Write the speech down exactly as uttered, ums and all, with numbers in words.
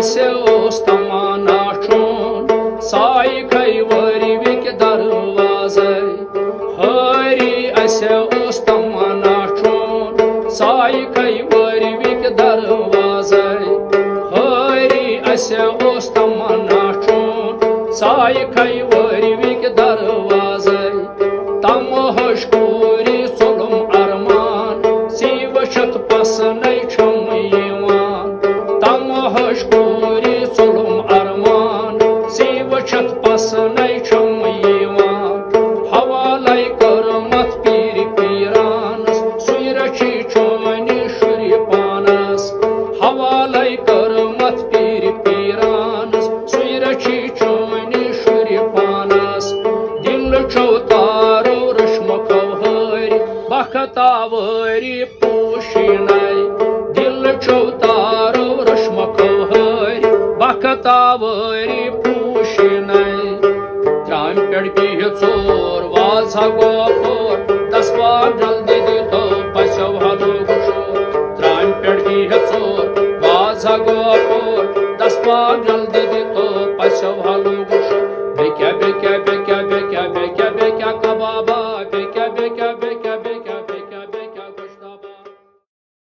اسہِ اوس تمنا چون، سایہِ کھے وٲرۍ وِکۍ دروازے۔ ہٲری اسہِ اوس تمنا چون، سایہِ کھے وٲرۍ وِکۍ دروازے۔ ہٲری اسہِ اوس تمنا چون، سایہِ کھے وٲرۍ وِکۍ دروازے۔ تمہش کوٗری ژوٚلُم ارمان، سی وٕچھِتھ پسنے چھم یِوان۔ تمہش کوٗری ژوٚلُم ارمان، سی وٕچھِتھ پسنے چھم یِوان۔ حوالے کٔرمَتھ پیٖرِ پیٖرانس، سُے رچھی چٲنہِ شُرۍ پانس۔ حوالے کٔرمَتھ پیٖرِ پیٖرانس، سُے رچھی چٲنہِ شُرۍ پانس۔ دِل چھو تارو رشمکھو ہٲرۍ، بختاوٲری پوشینے۔ دِل چھو تارو رشمکھو ہٲرۍ، بختاوٲری پوشینے۔ ترامہِ پٮ۪ٹھ بِہِتھ ژور، وازٕ ہا گوٚو پور، دس پاک جلدی دِتو پژھیو ہلوک شور۔ ترامہِ پٮ۪ٹھ بِہِتھ ژور، وازٕ ہا گوٚو پور، دس پاک جلدی دِتو پژھیو ہلوک شور۔ بیٚکیٛاہ، بیٚکیٛاہ،